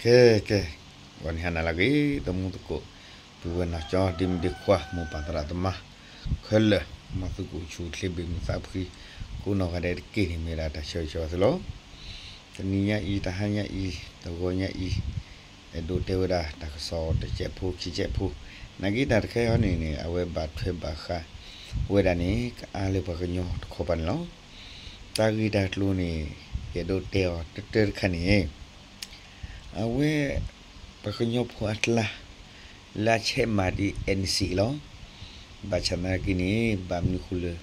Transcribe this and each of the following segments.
ကဲ ကဲ, ဂီၤနံၤဟါနၤလၢအဂ့ၤ သမူသကိး ပုၢ်ဝဲၢ်နီၢ်ကၠီ ဒ့မုၣ်ဒ့ခွါ မိၢ်ပၢ်သရၣ်သမါ ခဲလၢာ် မ်သုကအိၣ်ဆူၣ်အိၣ်ချ့ ဘၣ်မုာ်သးဖှံ ကိးနီၢ်ဂၤဒဲးတက့ၢ်န့ၣ် မ့ၢ်ဝဲဒၣ်တၢ်ဆၢဂ့ၤဆၢဝါသုလီၤ. တနံၤညါအံၤ တဟါညါအံၤ တဂီၤညါအံၤ အဲၣ်ဒိးတဲဝဲဒၣ်တၢ်ကစီၣ်တစဲးဖိခံစဲးဖိ, နာ်က့တၢ်တခါအံၤန့ၣ်န့ၣ် အဝဲဘၣ်ထွဲဘၣ်ဃးဝဲဒၣ်န့ၣ် ကအါလၢပှၤကညီတခီပၤန့ၣ်လီၤ. တၢ်ဂ့ၢ်တၢ်ကျိၤန့ၣ် ယအဲၣ်ဒိးတဲအီၤတၢတၢတခါန့ၣ် အဝဲ ပှၤကညီဖိအကျါ လၢအဆဲးမၤဒ် NCA လီၤ. ဘၣ်ဆၣ်သနာ်က့န့ၣ် ဘၣ်မနုၤဃိလၢ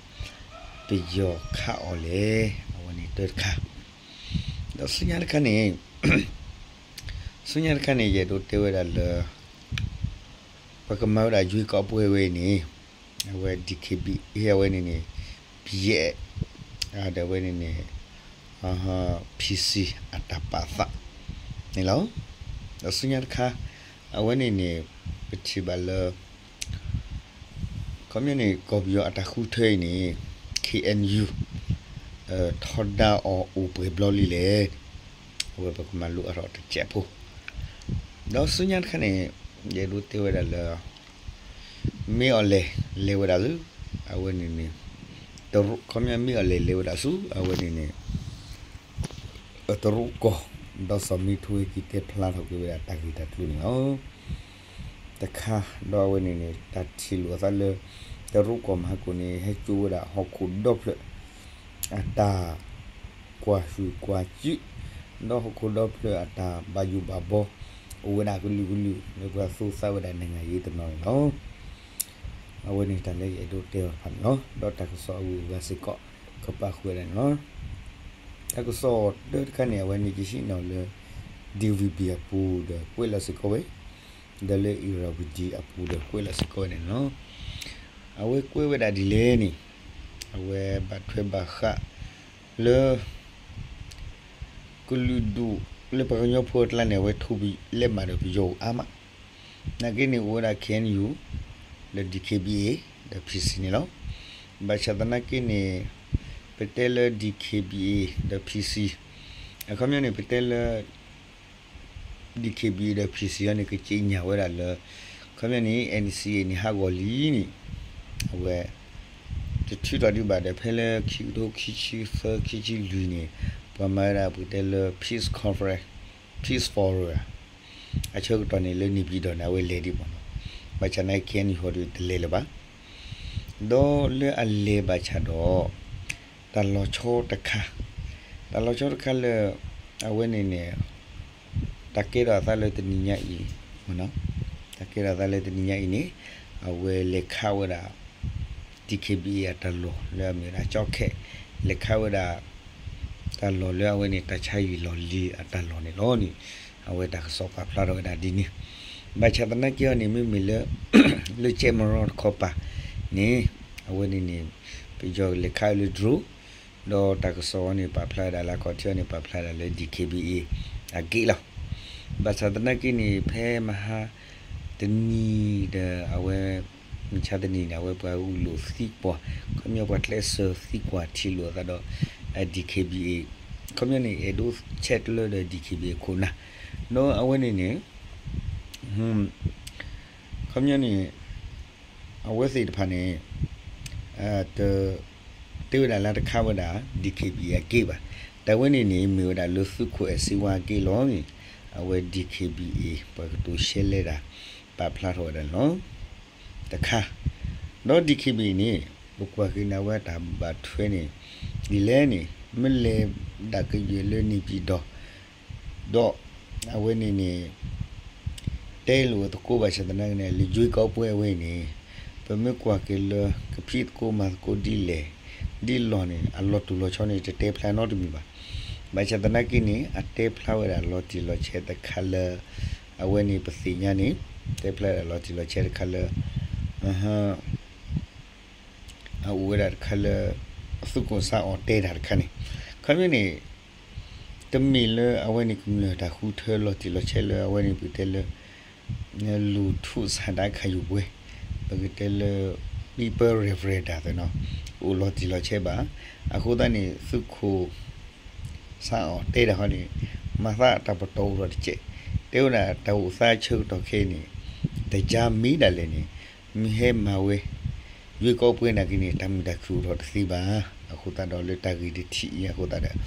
ပယီၤခးအီၤလဲၣ်, အဝဲန့ၣ်တၢတခါ, ဒီးဆူညါတခါန့ၣ် ဆူညါတခါန့ၣ် ယအဲၣ်ဒိးတဲဝဲဒၣ်လၢ ပကမၤဝဲဒၣ် ရွေးကောက်ပွဲ ဝဲအံၤန့ၣ် အဝဲ DKBA အဝဲန့ၣ်န့ၣ် ပယဲၢ် ဒီးအဝဲန့ၣ်န့ၣ် PC အတၢ်ပာ်သးန့ၣ်လီၤ. ဒီးဆူညါတခါ အဝဲန့ၣ်န့ၣ် ပထံၣ်ဘၣ်လၢ ခီပညီန့ၣ် ကီၢ်ပယီၤအတၢ်ဃုထၢအံၤန့ၣ် KNU ထီဒါအီၤအိၣ်ပှဲၤဘျီလံလဲၣ်, အဝဲပကမၤလိအါထီၣ်တစဲးဖိ, ဒီးဆူညါတခါန့ၣ် ယအဲၣ်ဒိးတဲဝဲဒၣ်လၢ မ့ၢ်အီၤလဲၣ်လဲၤဝဲဒၣ်ဆူ အဝဲန့ၣ်န့ၣ် ခီပညီမ့ၢ်အီၤလဲၣ်လဲၤဝဲဒၣ်ဆူ အဝဲန့ၣ်န့ၣ် တရူးကီၢ်, ဒီးစီၤမံထိဝ့ကံ တဲဖျါထီၣ်က့ၤဝဲဒၣ်တၢ်ဂ့ၢ်တၢ်ကျိၤန့ၣ်လီၤ. တခါ ဒီးအဝဲန့ၣ်န့ၣ် တၢ်ထံၣ်လိာ်အသးလၢ တရူးကီၢ်မဟါကိၣ်န့ၣ် ဟဲကၠိဝဲဒၣ်ဟီၣ်ခိၣ်ဒီဖျၢၣ် အတၢ်ကွၢ်ဟုၣ်ကွၢ်စူး, ဒီးဟီၣ်ခိၣ်ဒီဖျၢၣ်အတၢ်ဘၣ်ယိၣ်ဘၣ်ဘီ အိၣ်ဝဲဒၣ်ကလုာ်ကလုာ် လၢပှၤသူသးဝဲဒၣ် နိုင်ငံရေး တနီၤန့ၣ်လီၤ. အဝဲန့ၣ်တၢ်လၢယအဲၣ်ဒိးတဲအီၤတဖၣ်န့ၣ်လီၤ. ဒီးတၢ်ကစီၣ်အဂုၤအဂၤစ့ၢ်ကီး ကပာ်ဃုာ်ဝဲဒၣ်န့ၣ်လီၤ. တၢ်ကစီၣ်တၢတခါန့ၣ် အဝဲန့ၣ် ယဟံးန့ၢ်လၢ DVB အပူၤဒီးကွဲးလီၤစ့ၢ်ကီးဝဲ, ဒီးလၢ Irrawaddy အပူၤဒီးကွဲးလီၤစ့ၢ်ကီးဝဲန့ၣ်လီၤ. အဝဲကွဲးဝဲဒၣ်ဒ်လဲၣ်န့ၣ် အဝဲဘၣ်ထွဲဘၣ်ဃးလၢ ကလုာ်ဒူၣ်လၢပှၤကညီဖိအကျါန့ၣ် အဝဲထိၣ်လဲၤမၤဒီးပယီၤအါမး, နာ်က့န့ၣ် အိၣ်ဝဲဒၣ် KNU ဒီး DKBA ဒီး PC န့ၣ်လီၤ. ဘၣ်ဆၣ်သနာ်က့န့ၣ် ပတဲလၢ DKBA ဒီး PC အခီပညီန့ၣ် ပတဲလၢ DKBA ဒီး PC အံၤန့ၣ် ကသ့ၣ်ညါဝဲဒၣ်လၢ ခီပညီန့ၣ် NCA န့ၣ် ဟးဂီၤလံန့ၣ် အဝဲ တထုးထီၣ်ဒံးဘၣ်ဒီး ဖဲလၢခံကထိခံဆံသၢ ခံဆံလွံၢ်န့ၣ် ပှၤမၤဝဲဒၣ်ပကတဲလၢ Peace Conference, Peace Forum အဆၢကတီၢ်န့ၣ် လၢန့ၣ်ပၠံၤဒီးန့ၣ် အဝဲလဲၤဒံးဘၣ်နီၤ, ဘၣ်ဆၣ်နာ်က့ KNU ဟီဒီးတလဲၤလၢၤဘၣ် ဒီးလၢအလဲၤဘၣ်ဆၣ်ဒီး တၢ်လီၤဆီတခါ, တၢ်လီၤဆီတခါလၢ အဝဲန့ၣ်န့ၣ် တၢ်ကဲထီၣ်အသးလၢတနံၤညါအံၤ, တၢ်ကဲထီၣ်အသးလၢတနံၤညါအံၤန့ၣ် အဝဲလဲၤခးဝဲဒၣ် DKBA အတၢ်လီၢ်လၢအမ့ၢ်ဝဲဒၣ်ကၠီခဲ, လဲၤခးဝဲဒၣ် တၢ်လီၢ်လၢအဝဲန့ၣ် တၢ်ဆါဟံၣ်လီၢ်လံၤအတၢ်လီၢ်န့ၣ်လီၤန့ၣ် အဝဲတၢ်ကစီၣ်ပာ်ဖျါထီၣ်ဝဲဒၣ်ဒ်န့ၣ်, ဘၣ်ဆၣ်သနာ်က့အံၤန့ၣ် မ့မ့ၢ်လၢ လၢကၠဲးမရီတခီပၤန့ၣ် အဝဲန့ၣ်န့ၣ် ပယီၤလဲၤခးလၢ drone ဒီးတၢ်ကစီၣ်အံၤန့ၣ် ပာ်ဖျါဝဲဒၣ်လၢအခီၣ်ထံးအံၤန့ၣ် ပာ်ဖျါဝဲဒၣ်လၢ DKBA အဂ့ၢ်လီၤ. ဘၣ်ဆၣ်သနာ်က့န့ၣ် ဖဲမဟါတနံၤဒီးအဝဲ မုၢ်ဆါတနံၤန့ၣ် အဝဲပှၤဂုာ်လိာ်သံကွၢ်, ခီပညီပှၤကျဲးစၢးသံကွၢ်ထံၣ်လိာ်အသးဒီး DKBA ခီပညီန့ၣ် အဲၣ်ဒိးဆဲးကျၢဒီး DKBA ခိၣ်နၢ်, ဒီးအဝဲန့ၣ်န့ၣ် ခီပညီန့ၣ် အဝဲသ့ၣ်တဖၣ်န့ၣ် တ တဲဝဲဒၣ်လၢတခးဝဲဒၣ် DKBA အဂ့ၢ်ဘၣ်. တၢ်ဝဲန့ၣ်န့ၣ် မ့ၢ်ဝဲဒၣ်လၢသုးခိၣ်အဲၣ်စ့ဝါအဂ့ၢ်လီၤန့ၣ် အဝဲ DKBA ပှၤကတိၤရှဲလဲၣ်တၢ် ပာ်ဖျါထီၣ်ဝဲဒၣ်န့ၣ်လီၤ. တခါ, ဒီး DKBA န့ၣ် ပကွၢ်က့ၤန့ၣ် အဝဲတၢ်ဘၣ်ထွဲန့ၣ် ဒ်လဲၣ်န့ၣ် မ့ၢ်လဲၤဒၣ်ကယဲၢ်လၢန့ၣ်ပၠံၤဒီး ဒီးအဝဲန့ၣ်န့ၣ် တဲလိာ်သကိးဘၣ်ဆၣ်သနာ်က့န့ၣ် လၢရွေးကောက်ပွဲဝဲအံၤန့ၣ် ပမ့ၢ်ကွၢ်က့ၤလၢကဖံးသကိးမၤသကိးဒ်လဲၣ် ဒ်လဲၣ်န့ၣ် အလီၤတူၢ်လီၤဆီန့ၣ် တတဲဖျါနီတမံၤဘၣ်. ဘၣ်ဆၣ်သနာ်က့န့ၣ် အတဲဖျါဝဲဒၣ်လီၤတံၢ်လီၤဆဲးတခါလၢ အဝဲန့ၣ်ပသ့ၣ်ညါန့ၣ် တဲဖျါဝဲဒၣ်လီၤတံၢ်လီၤဆဲးတခါလၢ အအိၣ်ဝဲဒၣ်တခါလၢ သုးခိၣ်စးအီၣ်တဲတၢ်တခါန့ၣ် ခီပညီန့ၣ် တမ့ၢ်လၢအဝဲန့ၣ်ကမျၢၢ်တၢ်ဃုထၢလီၤတံၢ်လီၤဆဲးလၢအဝဲန့ၣ် ပကတဲလၢ လူထုဆန္ဒခံယူပွဲ ပကတဲလၢ People Referendum သ့ၣ်နီၤ အိၣ်လီၤတံၢ်လီၤဆဲးဘၣ်. အဃိသတးန့ၣ် သုးခိၣ် စးအီၣ်တဲတၢ်ဃီန့ၣ် မၤသးတၢ်ပတီၢ်အိၣ်ထီၣ်တစဲး တဲဝဲဒၣ်တၢ်အိၣ်သးဆၢကတီၢ်ခဲအံၤန့ၣ် တယါမ့ၢ်ဒၣ်လဲာ်န့ၣ် မ့ၢ်ဟဲမၤဝဲ ရွေးကောက်ပွဲနာ်က့န့ၣ် တၢ်မုာ်တၢ်ခုၣ်အိၣ်ထီၣ်တသ့ဘၣ်. အဃိသတးဒီးလၢတၢ်ဂ့ၢ်တထံၣ်အံၤအဃိသတးဒီး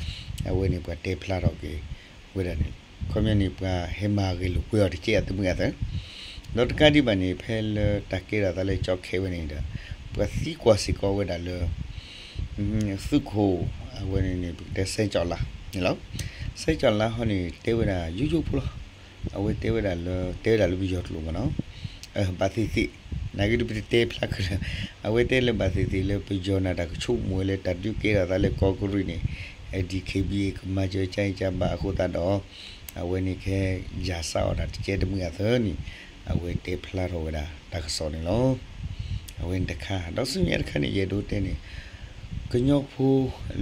အဝဲန့ၣ်ပှၤတဲဖျါထီၣ်က့ၤဝဲဒၣ်န့ၣ် ခီပညီန့ၣ် ပှၤဟဲမၤဂဲၤလိာ်ကွဲအီၤတကဲအသမုာ်အသး ဒီးတကးဒံးဘၣ်န့ၣ် ဖဲလၢတၢ်ကဲထီၣ်သးလၢကၠီခဲဝဲန့ၣ်ဒီး ပှၤသံကွၢ်စ့ၢ်ကီးဝဲဒၣ်လၢ သုးခိၣ် အဝဲန့ၣ်န့ၣ် ပကတဲစဲကၠီၤလါန့ၣ်လီၤ. စဲကၠီၤလါဟီန့ၣ် တဲဝဲဒၣ်ယိယိဖိလီၤ. အဝဲတဲဝဲဒၣ်လၢ တဲဝဲဒၣ်လၢပယီၤကျိာ်မ့ၢ်နီၤ ဘၣ်သ့ၣ်သ့ၣ် နာ်က့ဒုးပတတဲဖျါကဒီး အဝဲတဲလၢဘၣ်သ့ၣ်သ့ၣ်လၢပယီၤန့ၣ် တၢ်ကဆိကမိၣ်ဝဲလၢတၢ်ဒုးကဲထီၣ်သးလၢကီၢ်ကရံၣ်န့ၣ် DKBA ကမၤစၢၤကၠါအံၤကၠါဘၣ်အဃိသတးဒီး အဝဲန့ၣ်ကဟဲယၤစးအီၣ်တၢ်တကဲတမုာ်အသးန့ၣ် အဝဲတဲဖျါထီၣ်ဝဲဒၣ်တၢ်ကစီၣ်န့ၣ်လီၤ. အဝဲန့ၣ်တခါ ဒီးဆူမဲာ်ညါတခါန့ၣ် ယအဲၣ်ဒိးတဲန့ၣ် ကညီဖိ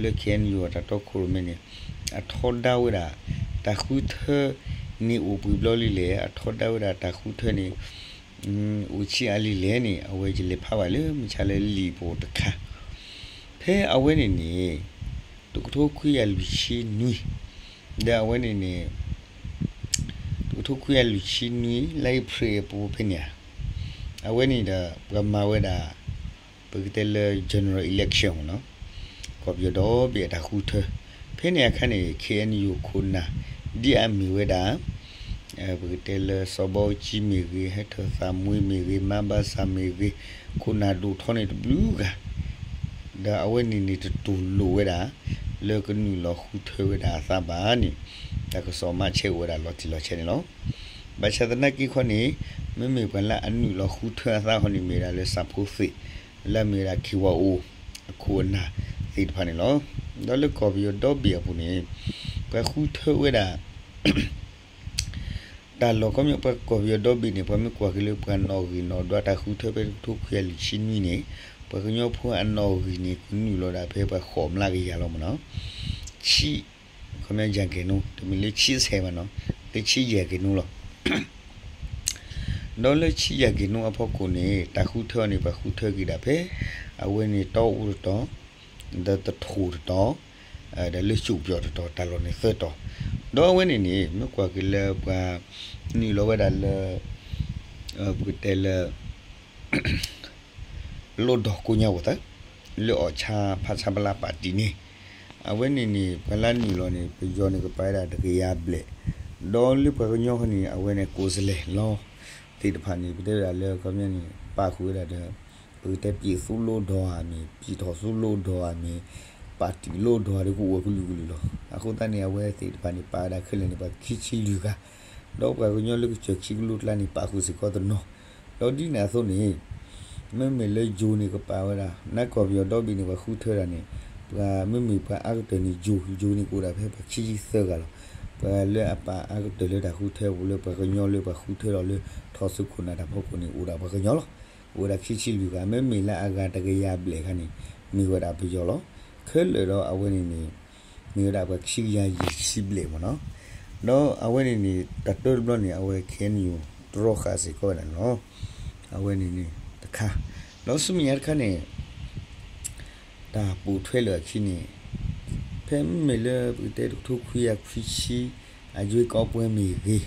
လၢ KNU အတၢ်တီခိၣ်ရိၣ်မဲန့ၣ် အထီဒါဝဲဒၣ် တၢ်ဃုထၢန့ၣ်အိၣ်ပှဲၤဘျီလံလဲၣ်, အထီဒါဝဲဒၣ်တၢ်ဃုထၢန့ၣ် အိၣ်ဆံးအါလံလဲၣ်န့ၣ် အဝဲယလဲၤဖးဘၣ်လၢမုၢ်ဆါလၢလံာ်ပူၤတခါ ဖဲအဝဲန့ၣ်န့ၣ် တကထိခွံကယၤလွံၢ်ဆံနွံ ဒီးအဝဲန့ၣ်န့ၣ် တကထိခွံကယၤလွံၢ်ဆံနွံ လါအ့ဖြ့ၣ်အပူၤဖဲန့ၣ်ဧါ, အဝဲန့ၣ်ဒီး ပှၤမၤဝဲဒၣ် ပကတဲလၢ general election မ့ၢ်နီၤ, ကီၢ်ပယီၤဒီဘ့ၣ်အတၢ်ဃုထၢ, ဖဲန့ၣ်အခါန့ၣ် KNU ခိၣ်နၢ် ဒ်အမ့ၢ်ဝဲဒၣ် ပကတဲလၢ စီၤဘီကၠံမ့ၢ်ဂ့ၤ, ဟဲထၢၣ်သးမှံမ့ၢ်ဂ့ၤ, မါဘၣ်ဆၣ်မ့ၢ်ဂ့ၤ, ခိၣ်နၢ်ဒိၣ်ထီန့ၣ်တဘျုးဂၤ ဒီးအဝဲန့ၣ်န့ၣ်တတူၢ်လိာ်ဝဲဒၣ် လၢကနုာ်လီၤဃုထၢဝဲဒၣ်အသးဘၣ်န့ၣ် တၢ်ကစီၣ်မၤဆဲးအိၣ်ဝဲဒၣ်လီၤတံၢ်လီၤဆဲးန့ၣ်လီၤ. ဘၣ်ဆၣ်သနာ်က့ခီန့ၣ် မ့မ့ၢ်ပှၤလၢအနုာ်လီၤဃုထၢအသးခီန့ၣ် မ့ၢ်ဝဲဒၣ်လၢစၢဖှိသ့ၣ် လၢအမ့ၢ်ဝဲဒၣ် KYO အခိၣ်အနၢ်သ့ၣ်တဖၣ်န့ၣ်လီၤ. ဒီးလၢကီၢ်ပယီၤဒီဘ့ၣ်အပူၤန့ၣ် ပှၤဃုထၢဝဲဒၣ် တၢ်လီၢ်ခီပညီ ပှၤကီၢ်ပယီၤဒီဘ့ၣ်န့ၣ် ပှၤမ့ၢ်ကွၢ်က့ၤလၢပှၤနီၣ်ဂံၢ်နီၣ်ဒွးတၢ်ဃုထၢဖဲတကထိခွံကယၤလွံၢ်ဆံနွံန့ၣ် ပှၤကညီဖိအနီၣ်ဂံၢ်န့ၣ် ကနုာ်လီၤဒၣ်ဖဲပှၤဃိးမျးကယၤလီၤမ့ၢ်နီၤ, ဆံ ခီပညီယၤက့ၤနူ တမ့ၢ်လၢဆံဆဲးဘၣ်နီၤ, လၢဆံယၤက့ၤနူလီၤ. ဒီးလၢဆံယၤက့ၤနူအဖီခိၣ်န့ၣ် တၢ်ဃုထၢန့ၣ် ပှၤဃုထၢက့ၤဒၣ်ဖဲ အဝဲန့ၣ်တီအူတတီၤ ဒီးသထူၣ်တတီၤ ဒီးလၢစူးပျီၣ်တတီၤ တၢ်လီၢ်န့ၣ်သၢတီၤ, ဒီးအဝဲန့ၣ်န့ၣ် မ့ၢ်ကွၢ်က့ၤလၢပှၤ နုာ်လီၤဝဲဒၣ်လၢ ပကတဲလၢ လိၣ်ဒီကိညါဝဲသၢ လၢအီၣ်ဆါဖးဆါပလါပၣ်တံၣ်န့ၣ်, အဝဲန့ၣ်န့ၣ် ပှၤလၢနုာ်လီၤန့ၣ် ပယီၤန့ၣ်ကပာ်ဝဲဒၣ်တကယၤဘျဲၣ်, ဒီးလၢပှၤကညီခီန့ၣ် အဝဲန့ၣ် ကိးစလဲၣ်လီၤ သ့ၣ်တဖၣ်န့ၣ် ပတဲဝဲဒၣ်လၢခီပညီန့ၣ် ပာ်ဃုာ်ဝဲဒၣ်ဒီး ပကတဲပျံၤသူလိၣ်ဒီဧါမ့ၢ် ပျံၤထီၣ်သူလိၣ်ဒီဧါမ့ၢ် ပၣ်တံၣ်လိၣ်ဒီဧါဒီးကအိၣ်ဝဲကလုာ်ကလုာ်လီၤ. အဃိသတးန့ၣ် အဝဲသ့ၣ်တဖၣ်န့ၣ် ပာ်ဝဲဒၣ်ခဲလၢာ်န့ၣ် ပှၤခံဆံလွံၢ်ဂၤ, ဒီးပှၤကညီလၢကစၢၢ်ခံကလိကျါန့ၣ် ပာ်ဃုာ်စ့ၢ်ကီးတနီၤ, ဒီးဒ်န့ၣ်အသိးန့ၣ် မ့မ့ၢ်လၢယိၤန့ၣ်ကပာ်ဝဲဒၣ် နကီၢ်ပယီၤဒီဘ့ၣ်န့ၣ် ပှၤဃုထၢဒၣ်န့ၣ် ပှၤမ့မ့ၢ်ပှၤအါကတၢၢ်န့ၣ် ယိၤ ယိၤန့ၣ်ကအိၣ်ဒၣ်ဖဲပှၤခံဆံသၢဂၤလီၤ. ပှၤလၢအပာ်အါကတၢၢ်လၢတၢ်ဃုထၢပူၤလၢပှၤကညီလၢပှၤဃုထၢဒီးလၢထီၣ်သုးခိၣ်နၢ်တၢ်ဖီခိၣ်န့ၣ် အိၣ်ဒၣ်ပှၤကညီလီၤ. အိၣ်ဝဲဒၣ်ခံဆံလွံၢ်ဂၤ, မ့မ့ၢ်လၢအဂၤတကယၤဘျဲၣ်အခါန့ၣ် မ့ၢ်ဝဲဒၣ်ပယီၤလီၤ. ခဲလၢာ်ဒီးအဝဲန့ၣ်န့ၣ် မ့ၢ်ဝဲဒၣ်ပှၤခံကယၤယဲၢ်ဆံဘျဲၣ်မ့ၢ်နီၤ. ဒီးအဝဲန့ၣ်န့ၣ် တၢ်တၢတဘျီန့ၣ် အဝဲ KNU တြီဃာ်စ့ၢ်ကီးဝဲဒၣ်န့ၣ်လီၤ. အဝဲန့ၣ်န့ၣ်တခါ, ဒီးဆူမဲာ်ညါတခါန့ၣ် တၢ်ပိာ်ထွဲလၢအခံန့ၣ် ဖဲမ့မ့ၢ်လၢပကတဲတကထိခွံကယၤခွံဆံ အရွေးကောက်ပွဲမ့ၢ်ဂ့ၤ,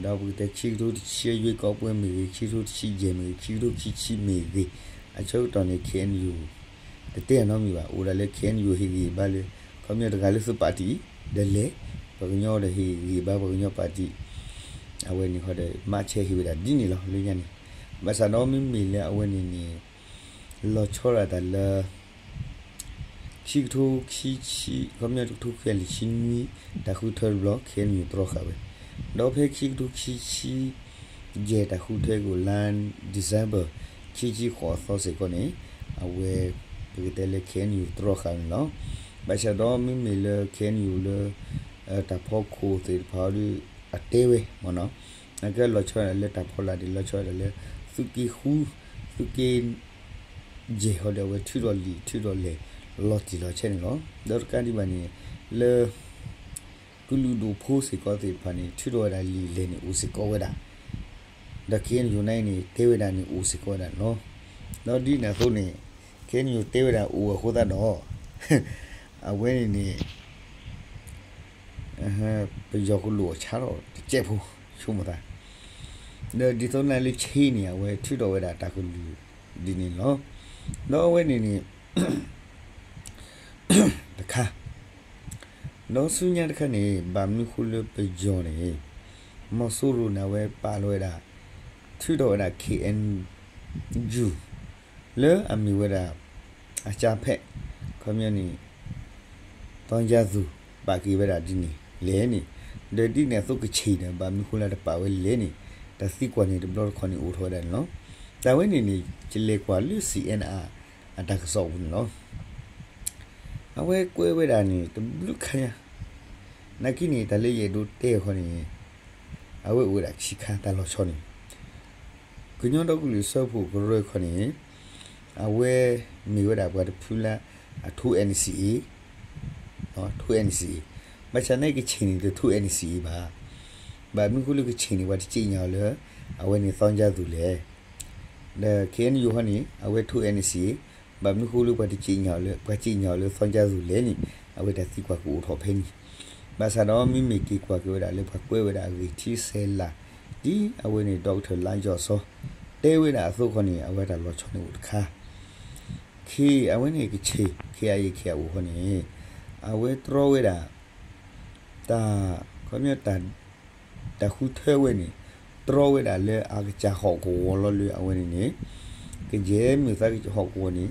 ဒီးပကတဲခံကထိတဆံအရွေးကောက်ပွဲမ့ၢ်ဂ့ၤ, ခံကထိတဆံယဲၢ်မ့ၢ်ဂ့ၤ, ခံကထိခံဆံမ့ၢ်ဂ့ၤ, အဆၢကတီၢ်န့ၣ် KNU တတဲအနီတမံၤဘၣ်. အိၣ်ဒၣ်လၢ KNU ဟ့ၣ်ဂံၢ်ဘါလၢ ခီပညီတဂၤလၢသုးပၣ်တံၣ် ဒီးလဲၤ ပှၤကညီဒီးဟ့ၣ်ဂံၢ်ဘါပှၤကညီပၣ်တံၣ်, အဝဲန့ၣ်ဃီဒီး မၤဆဲးဟ့ၣ်ဝဲဒၣ်ဒ်န့ၣ်လီၤ လၢညါန့ၣ်. ဘၣ်ဆၣ်ဒီးမ့မ့ၢ်လၢအဝဲန့ၣ်န့ၣ် လီၤဆီဒၣ်တၢ်လၢ ခံကထိခံဆံ, ခီပညီတကထိခွံကယၤလွံၢ်ဆံနွံ တၢ်ဃုထၢတဘျီ KNU တြီဃာ်ဝဲ, ဒီးဖဲခံကထိခံဆံယဲၢ် တၢ်ဃုထၢကအိၣ်လါ December ခံဆံဃိးအသီစ့ၢ်ကီးန့ၣ် အဝဲ ပကတဲလၢ KNU တြီဃာ်န့ၣ်လီၤ. ဘၣ်ဆၣ်ဒီးမ့မ့ၢ်လၢ KNU လၢ တၢ်ဖီခိၣ်သ့ၣ်တဖၣ်အီၤဒီး အတဲဝဲမ့ၢ်နီၤ, အကဲလီၤဆီဒၣ်လၢတၢ်ဖီလာ်ဒီး လီၤဆီဒၣ်လၢ သုးက့ဃု သုးက့ ယဲၢ်ဟီဒီး အဝဲထုးထီၣ်လံာ်ထုးထီၣ်လဲၢ် လီၤတံၢ်လီၤဆဲးန့ၣ်လီၤ. ဒီးတကးဒံးဘၣ်န့ၣ် လၢ ကလုာ်ဒူၣ်ဖိစ့ၢ်ကီးသ့ၣ်တဖၣ်န့ၣ် ထုးထီၣ်ဝဲဒၣ်လံာ်လဲၢ်န့ၣ် အိၣ်စ့ၢ်ကီးဝဲဒၣ်, ဒီး KNU န့ၣ် တဲဝဲဒၣ်န့ၣ်အိၣ်စ့ၢ်ကီးဝဲဒၣ်န့ၣ်လီၤ. ဒီးဒ်န့ၣ်အသိးန့ၣ် KNU တဲဝဲဒၣ်အိၣ်အဃိသတးဒီး အဝဲန့ၣ်န့ၣ် ပယီၤကလူးအီၣ်ဆါထီၣ်တစဲးဖိ ဆိကမိၣ်သး, ဒီးဒ်သိးနၤလၢဆ့န့ၣ် အဝဲထုးထီၣ်ဝဲဒၣ်တၢ်ကလုၢ်ဒ်န့ၣ်လီၤ. ဒီးအဝဲန့ၣ်န့ၣ် တခါ, ဒီးဆူညါတခါန့ၣ် ဘၣ်မနုၤဃိလၢပယီၤန့ၣ် မီၤစိရိၤန့ၣ် အဝဲပာ်လီၤဝဲဒၣ် ထုးထီၣ်ဝဲဒၣ် ခ့ၣ်အဲၣ်ယူၣ် လၢအမ့ၢ်ဝဲဒၣ် အကၠါဖဲး ခီပညီန့ၣ် သီကၠါသူၣ် ပာ်က့ၤဝဲဒၣ်ဒ်န့ၣ်လဲၣ်န့ၣ်, ဒီးဒ်န့ၣ်အသိးကခ့ၣ်ဒီး ဘၣ်မနုၤဃိလၢတပာ်ဝဲလဲၣ်န့ၣ် တၢ်သံကွၢ်န့ၣ်တဘျီတခီၣ်န့ၣ်အိၣ်ထီၣ်ဝဲဒၣ်န့ၣ်လီၤ. တၢ်ဝဲန့ၣ်န့ၣ် ကလဲၤကွၢ်လၢ စီၣ်အဲၣ်အဲၣ် အတၢ်ကစီၣ်ပူၤန့ၣ်လီၤ. အဝဲကွဲးဝဲဒၣ်န့ၣ် တဘျုးခါညါ, နာ်က့န့ၣ် တၢ်လၢယအဲၣ်ဒိးတဲဃီန့ၣ် အဝဲအိၣ်ဝဲဒၣ်ခံခါတၢ်လီၤဆီန့ၣ်, ကညီဒီကလုာ်စၢဖှိၣ်ကရၢခီန့ၣ် အဝဲမ့ၢ်ဝဲဒၣ်ပှၤတဖုလၢ အထိ NCA, ထိ NCA, ဘၣ်ဆၣ်သနာ်က့ ကခ့ၣ်န့ၣ် တထိ NCA ဘၣ်. ဘၣ်မနုၤဃိလၢကခ့ၣ်န့ၣ် ပှၤတစံၣ်ညီၣ်အီၤလၢ အဝဲန့ၣ်သီကၠါသူၣ်လဲၣ်. ဒီး ခ့ၣ်အဲၣ်ယူၣ် ဟီန့ၣ် အဝဲထိ NCA, ဘၣ်မနုၤဃိလၢပှၤတစံၣ်ညီၣ်အီၤလၢ ပှၤစံၣ်ညီၣ်အီၤလၢသီကၠါသူၣ်လဲၣ်န့ၣ် အဝဲတၢ်သံကွၢ်ကအိၣ်ထီၣ်ဖဲန့ၣ်. ဘၣ်ဆၣ်ဒီးမ့မ့ၢ်က့ၤကွၢ်က့ၤဝဲဒၣ်လၢပှၤကွဲးဝဲဒၣ်အဂ့ၢ်ထံဆဲးလၤ ဒ်အဝဲန့ၣ် ဒီကထၢၣ်လါယီၤစီ တဲဝဲဒၣ်အသိးခီန့ၣ် အဝဲတၢ်လီၤဆီန့ၣ်အိၣ်တခါ, ခ့ၣ် အဝဲန့ၣ်ကခ့ၣ် ခ့ၣ် အယ့ၣ် ခ့ၣ် အအိၣ်ဃီန့ၣ် အဝဲတြီဝဲဒၣ် တၢ် ခီပညီ တၢ်ဃုထၢဝဲန့ၣ် တြီဝဲဒၣ်လၢအကစၢ်ဟီၣ်ကဝီၤလီၤလၢအဝဲန့ၣ်န့ၣ် ကယဲၢ်မ့ၢ်သးဟီၣ်ကဝီၤန့ၣ်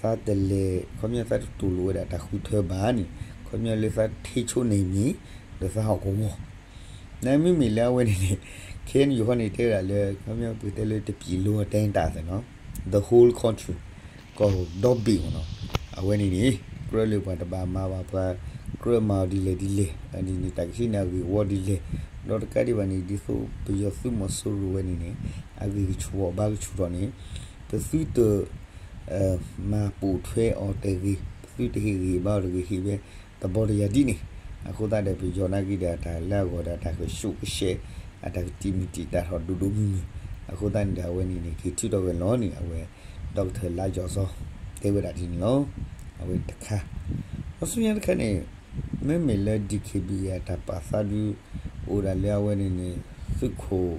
သးတလဲၤ ခီပညီသးတတူၢ်လိာ်ဝဲဒၣ်တၢ်ဃုထၢဘၣ်န့ၣ် ခီပညီလၢသးထံဆိန့ၣ်မ့ၢ် ဒီးသးဟီၣ်ကဝီၤ နမ့မ့ၢ်လၢအဝဲန့ၣ်န့ၣ် ခ့ၣ်အဲၣ်ယူၣ် ဟီန့ၣ် တဲဝဲဒၣ်လၢ ခီပညီပကတဲလၢတပံာ်လိအတဲတၢ်သ့ၣ်နီၤ the whole country ကီၢ်ဒီဘ့ၣ်မ့ၢ်နီၤ အဝဲန့ၣ်န့ၣ် ကြၢးလၢပှၤတဘၣ်မၤဘၣ်ပှၤ ကြၢးမၤအီၤဒ်လဲၣ်ဒ်လဲၣ် အန့ၣ်န့ၣ် တၢ်ကထံၣ်န့ၣ်အဂ့ၢ်ဝီဒ်လဲၣ် ဒီးတကးဒံးဘၣ်န့ၣ် ဒ်သိးပယီၤသုးမီၤစိရိၤဝဲန့ၣ်န့ၣ် အဂ့ၢ်ကဆူၣ်အီၤဘါကဆူၣ်ထီၣ်န့ၣ် ပသုတ မၤပိာ်ထွဲအီၤတဂ့ၤ ပသုတဟ့ၣ်ဂံၢ်ဘါအီၤတဂ့ၤ ဟ့ၣ်ဝဲတဘီတယၤဒ်န့ၣ် အဃိသတးဒီး ပယီၤနာ်က့ဒီး အတၢ်လၢအဂီၢ်ဒီး အတၢ်ကဆူးကဆဲး အတၢ်ကတံာ်မုၢ်တံာ်တာ်ထီၣ်ဒိၣ်ဒိၣ်မုၢ်မုၢ် အဃိသတးန့ၣ်ဒီး အဝဲန့ၣ်န့ၣ် က့ၤထုးထီၣ်ဝဲလီၤန့ၣ် အဝဲ ဒီကထၢၣ်လါယီၤစီ တဲဝဲဒၣ်ဒ်န့ၣ်လီၤ. အဝဲတခါ ဒီးဆူညါတခါန့ၣ် မ့မ့ၢ်လၢ DKBA အတၢ်ပာ်သးဒု အိၣ်ဒၣ်လၢအဝဲန့ၣ်န့ၣ် သုးခိၣ်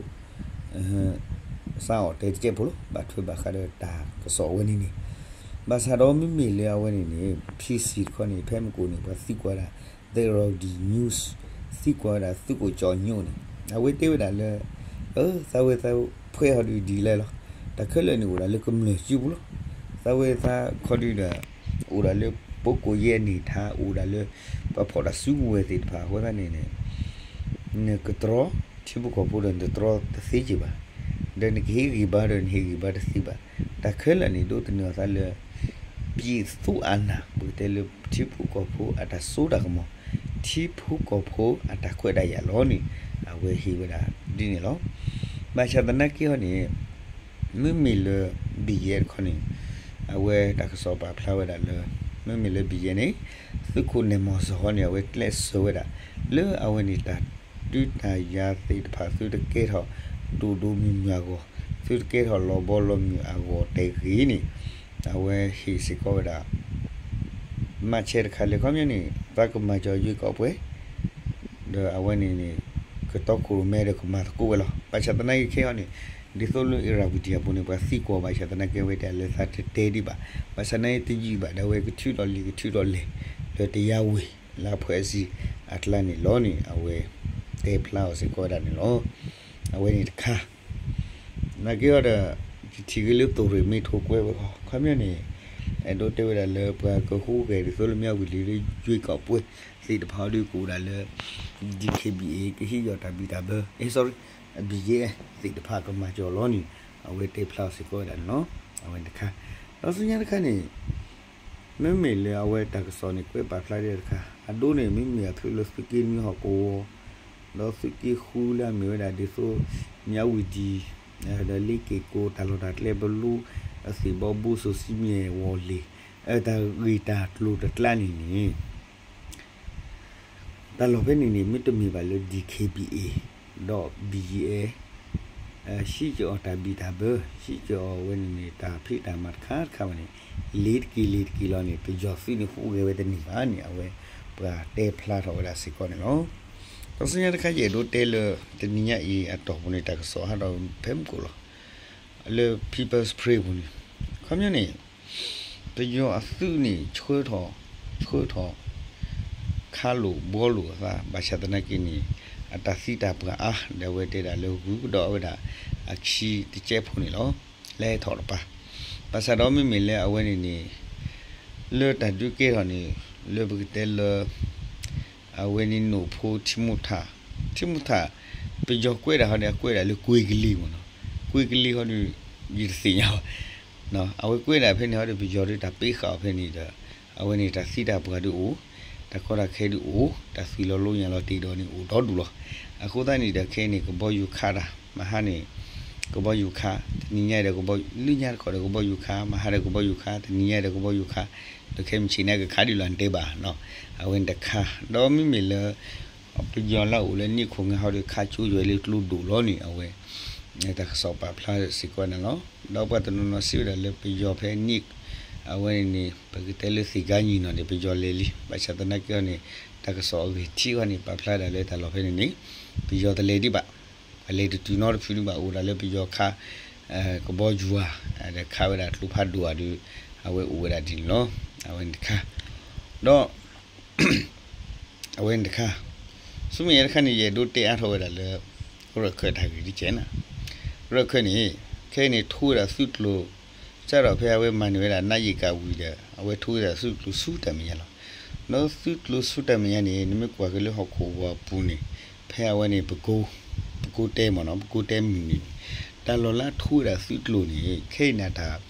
စးအီၣ်တဲတကဲးဖိလီၤ ဘၣ်ထွဲဘၣ်ဃးဒီးတၢ်ကစီၣ်အဝဲန့ၣ်န့ၣ် ဘၣ်ဆၣ်ဒီးမ့မ့ၢ်လၢအဝဲန့ၣ်န့ၣ် PC တခီန့ၣ် ဖဲမုၢ်ကိၣ်န့ၣ် ပှၤသံကွၢ်ဝဲဒၣ် The Rowdy News သံကွၢ်ဝဲဒၣ်သုးခိၣ်ကၠီၤညိန့ၣ် အဝဲတဲဝဲဒၣ်လၢ အၢ သးဝဲသးဖှဲဟီဒုးဒ်လဲၣ်လီၤ တၢ်ခဲလၢာ်န့ၣ်အိၣ်ဒၣ်လၢကမျၢၢ်စုပူၤလီၤ သးဝဲသးခီဒုးဒီး အိၣ်ဒၣ်လၢပကိးယဲၢ်န့ၣ်ထါ အိၣ်ဒၣ်လၢ ပှၤဖီၣ်တၢ်စုကဝဲၤသ့ၣ်တဖၣ်အဃိသတးန့ၣ်န့ၣ် နကတြီ ထံဖိကီၢ်ဖိဒီးနတတြီတသ့က့ၤဘၣ်, ဒီးနကဟ့ၣ်ဂံၢ်ဘါဒီးနဟ့ၣ်ဂံၢ်ဘါတသ့ဘၣ်. တၢ်ခဲလၢာ်န့ၣ် ဒိးသန့ၤအသးလၢ ပြည်သူ့အာဏာ ပကတဲလၢထံဖိကီၢ်ဖိအတၢ်စိတၢ်ကမီၤ, ထံဖိကီၢ်ဖိအတၢ်ခွဲးတၢ်ယာ်လီၤန့ၣ် အဝဲဟ့ၣ်ဝဲဒၣ်ဒ်န့ၣ်လီၤ. ဘၣ်ဆၣ်သနာ်က့ဟီန့ၣ် မ့မ့ၢ်လၢ ဘံၣ်ယဲၢ်တခီန့ၣ် အဝဲတၢ်ကစီၣ်ပာ်ဖျါဝဲဒၣ်လၢ မ့မ့ၢ်လၢဘံၣ်ယဲၢ်န့ၣ် သုးခိၣ်နဲၣ်မီၢ်စီၤဟီန့ၣ် အဝဲကျဲးစၢးဝဲဒၣ် လၢအဝဲန့ၣ်တၢ်ဒုးတၢ်ယၤသ့ၣ်တဖၣ် သုတကဲထီၣ်ဒိၣ်ဒိၣ်မုၢ်မုၢ်အဂီၢ်, သုတကဲထီၣ်လီၤဘီလီၤမုၢ်အဂီၢ်တဂ့ၤန့ၣ် အဝဲဟ့ၣ်စ့ၢ်ကီးဝဲဒၣ် မၤဆဲးတခါလၢ ခီပညီန့ၣ် သးကမၤကၠီၤယွ့ကီးပှဲၤ ဒီးအဝဲန့ၣ်န့ၣ် ကတီခိၣ်ရိၣ်မဲဒီးကမၤသကိးဝဲလီၤ. ဘၣ်ဆၣ်သနာ်က့ခဲအံၤန့ၣ် ဒ်သိးလၢအ့ရၤဝတံၤအပူၤန့ၣ် ပှၤသံကွၢ်ဘၣ်ဆၣ်သနာ်က့ အဝဲတဲလၢသးတတဲဒံးဘၣ်. ဘၣ်ဆၣ်သနာ်က့တယံာ်ဘၣ်ဒီး အဝဲကထုးထီၣ်လံာ်ကထုးထီၣ်လဲၢ် ဒီးတရားဝင်လၢအဖှဲးစံအကျါန့ၣ်လီၤန့ၣ် အဝဲတဲဖျါအီၤစ့ၢ်ကီးဝဲဒၣ်န့ၣ်လီၤ. အဝဲန့ၣ်တခါ နာ်က့အီၤဒီး ယထံၣ်က့ၤလၢသိၣ်ရ့ၣ်မ့ၢ်ထိကွဲဝဲဃီ ခီပညီန့ၣ် အဲၣ်ဒိးတဲဝဲဒၣ်လၢပှၤကဟူးဂဲၤဒ်သိးလၢမၠၣ်ဝတံၤလၢယွ့ကီးပှဲၤသ့ၣ်တဖၣ်အီၤဒုးကအိၣ်ဒၣ်လၢ DKBA ကဟ့ၣ်ယီၤတၢ်ဘံၣ်တၢ်ဘၢ အဲ sorry ဘံၣ်ယဲၢ် သ့ၣ်တဖၣ်ကမၤကၠီၤလီၤန့ၣ် အဝဲတဲဖျါအီၤစ့ၢ်ကီးဝဲဒၣ်န့ၣ်လီၤ. အဝဲန့ၣ်တခါ ဒီးဆူညါတခါန့ၣ် မ့မ့ၢ်လၢအဝဲတၢ်ကစီၣ်န့ၣ် ကွဲးပာ်ဖျါဒ်တခါ အဒိန့ၣ် မ့မ့ၢ်အဖျိလၢသုးက့နွံဟီၣ်ကဝီၤ ဒီးသုးက့ဃုလၢအမ့ၢ်ဝဲဒၣ်ဒ်သိး မၠၣ်ဝတံၤ ဒီးလ့က့ၤကိးတၢ်လီၢ်တၢ်ကျဲဘလူ အသ့ၣ်ဘီဘိစိၤစံမ့ၢ်ဝီၤလ့ၤ တၢ်ဂ့ၢ်တၢ်ကျိၤတကျါန့ၣ်န့ၣ် တၢ်လီၢ်ဖဲန့ၣ်န့ၣ် မ့တမ့ၢ်ဘၣ်လၢ DKBA ဒီး ဘံၣ်ယဲၢ် ဟံးက့ၤအီၤတၢ်ဘံၣ်တၢ်ဘၢ ဟံးက့ၤအီၤဝဲန့ၣ်န့ၣ် တၢ်ဖံးတၢ်မၤတခါတခါဘၣ်န့ၣ် လ့ၤတက့ၤလ့ၤတက့ၤလီၤန့ၣ် ပယီၤသုးန့ၣ်ဟူးဂဲၤဝဲတန့ၢ်ဘၣ်န့ၣ် အဝဲပှၤတဲဖျါထီၣ်ဝဲဒၣ်စ့ၢ်ကီးန့ၣ်လီၤ. ဒီးဆူညါတခါ ယအဲၣ်ဒိးတဲလၢ တနံၤညါအံၤအတီၢ်ပူၤန့ၣ် တၢ်ကစီၣ်ဟးထီၣ်ဖဲမုၢ်ကိၣ်လီၤ. လၢ People's Spring ပူၤန့ၣ် ခီပညီန့ၣ် ပယီၤအသုးန့ၣ် ဆှၢထီၣ် ဆှၢထီၣ် ခးလိာ်ဘှီလိာ်အသး ဘၣ်ဆၣ်သနာ်က့န့ၣ် အတၢ်သံတၢ်ပှၢ်အါ ဒီးအဝဲတဲဒၣ်လၢ ဂုၤကဒီးဝဲဒၣ်အခံတကဲးဖိန့ၣ်လီၤ. လဲၤထီၣ်တပၤ ဘၣ်ဆၣ်ဒီးမ့မ့ၢ်လၢအဝဲန့ၣ်န့ၣ် လၢတၢ်ဒုးကဲထီၣ်န့ၣ် လၢပကတဲလၢ အဝဲန့ၣ်နိၣ်ဖိထံမူထၣ် ထံမူထၣ် ပယီၤကွဲးဒၣ်ဟီဒီး အကွဲးဒၣ်လၢကွ့ကလံၤမ့ၢ်နီၤ, ကွ့ကလံၤဟီဒီး ယတသ့ၣ်ညါဘၣ် အဝဲကွဲးဒၣ်ဖဲန့ၣ်ဟီဒီး ပယီၤဒီးတၢ်ပ့ဃာ်အီၤဖဲန့ၣ်ဒီး အဝဲန့ၣ်တၢ်သံတၢ်ပှၢ်ဒုးအိၣ်, တၢ်ကီတၢ်ခဲဒုးအိၣ်, တၢ်သွံၣ်လီၤလိညၣ်လီၤတ့ၢ်ဒီးန့ၣ်အိၣ်ဒီဒူၣ်လီၤ. အဃိသတးန့ၣ်ဒီးခဲအံၤန့ၣ် ကဘီယူၤခးတၢ် မဟါန့ၣ် ကဘီယူၤခး တနံၤညါဒီးကဘီ လၢညါတခီဒီးကဘီယူၤခး မဟါဒီးကဘီယူၤခး တနံၤညါဒီးကဘီယူၤခး ဒီးခဲမုၢ်ဆ့ၣ်န့ၣ်ကခးဒ်လဲၣ်န့ၣ်တဲဘၣ်နီၤ, အဝဲန့ၣ်တခါ ဒီးမ့မ့ၢ်လၢ ပယီၤလၢအအိၣ်လၢနံၣ်ခိၣ်ငါဟီဒီးခးကၠိယွဲလၢကျိဒိၣ်လီၤန့ၣ် အဝဲ တၢ်ကစီၣ်ပာ်ဖျါစ့ၢ်ကီးန့ၣ်လီၤ. ဒီးပှၤတနီၤနီၤစံးဝဲဒၣ်လၢပယီၤဖဲန့ၣ် အဝဲန့ၣ်န့ၣ် ပကတဲလၢသ့ၣ်ကါညီနီၤန့ၣ် ပယီၤလဲၤလံ ဘၣ်ဆၣ်သနာ်က့အီၤန့ၣ် တၢ်ကစီၣ်အဂ့ၢ်ထံးအီၤန့ၣ် ပာ်ဖျါဒၣ်လၢတၢ်လီၢ်ဖဲန့ၣ်န့ၣ် ပယီၤတလဲၤဒံးဘၣ်, ပလဲၤတတုၤနီတဖုဒံးဘၣ် အိၣ်ဒၣ်လၢပယီၤခး ကဘီယူၤဧါ ဒီးခးဝဲဒၣ်ကျိဖးဒိၣ်ဧါဒီး အဝဲအိၣ်ဝဲဒၣ်ဒ်န့ၣ်လီၤ. အဝဲန့ၣ်တခါ ဒီး အဝဲန့ၣ်တခါ ဆူမဲာ်ညါတခါန့ၣ် ယအဲၣ်ဒိးတဲအါထီၣ်ဝဲဒၣ်လၢ ရၢၢ်ခၢၣ်တၢ်ဂ့ၢ်တကဲးနၤ, ရၢၢ်ခၢၣ်န့ၣ် ခဲအံၤန့ၣ် ထိဝဲဒၣ်သုးကျိၤ စးထီၣ်ဖဲအဝဲမၤန့ၢ်ဝဲဒၣ်နါယံာ်ကၣ်ဝံၤဒီး အဝဲထိဝဲဒၣ်သုးကျိၤဆူတၢ်မဲာ်ညါလီၤ. ဒီးသုးကျိၤဆူတၢ်မဲာ်ညါန့ၣ် နမ့ၢ်ကွၢ်က့ၤလၢဟီၣ်ခိၣ်ဝီၤအပူၤန့ၣ် ဖဲအဝဲန့ၣ် ပကိ ပကိတဲမ့ၢ်နီၤ ပကိတဲမုၢ်နံၤန့ၣ် တၢ်လီၢ်လၢအထိဝဲဒၣ်သုးကျိၤန့ၣ် ခဲအံၤန့ၣ်တၢ်